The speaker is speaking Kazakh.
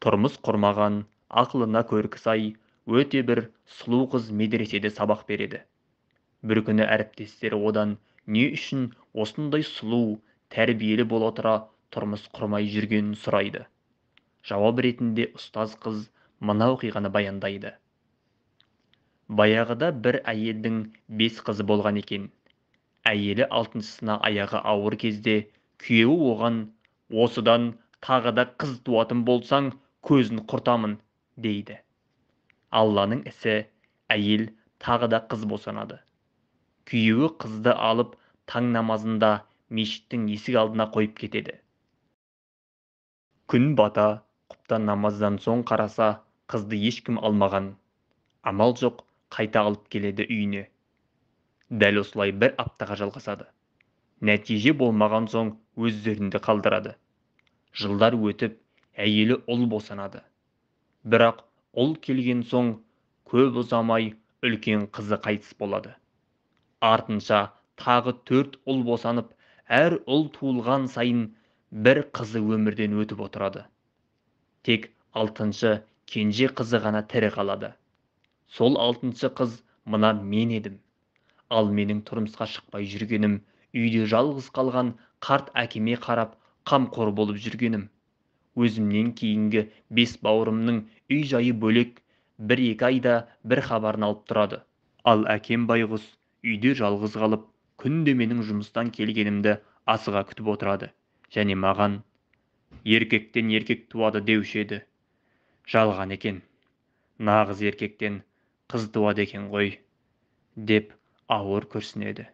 Тұрмыс құрмаған, ақылына көркі сай, өте бір сұлу қыз медреседе сабақ береді. Бір күні әріптестері одан не үшін осындай сұлу, тәрбиелі бола тұра тұрмыс құрмай жүргенін сұрайды. Жауап ретінде ұстаз қыз мына оқиғаны баяндайды. Баяғыда бір әйелдің 5 қызы болған екен. Әйелі алтыншысына аяғы ауыр кезде күйеуі оған «Осыдан тағы да қыз туатын болсаң, көзін құртамын» дейді. Алланың ісі, әйел тағы да қыз босанады. Күйеуі қызды алып таң намазында мешіттің есік алдына қойып кетеді. Күн бата құптан намаздан соң қараса, қызды ешкім алмаған. Амал жоқ, қайта алып келеді үйіне. Дәл осылай бір аптаға жалғасады. Нәтиже болмаған соң өздерінде қалдырады. Жылдар өтіп, әйелі ұл босанады. Бірақ ұл келген соң көп ұзамай үлкен қызы қайтыс болады. Артынша тағы 4 ұл босанып, әр ұл туылған сайын бір қызы өмірден өтіп отырады. Тек 6-шы кенже қызы ғана тірі қалады. Сол 6-шы қыз мына мен едім. Ал менің тұрмысқа шықпай жүргенім, үйде жалғыз қалған қарт әкеме қарап қамқор болып жүргенім. Өзімнен кейінгі 5 бауырымның үй жайы бөлек, 1-2 айда бір хабарын алып тұрады. Ал әкем байғұс үйде жалғыз қалып, күнде менің жұмыстан келгенімді асыға күтіп отырады. Және маған еркектен еркек туады деуші еді. Жалған екен. Нағыз еркектен қыз туады екен ғой, деп ауыр күрсінеді.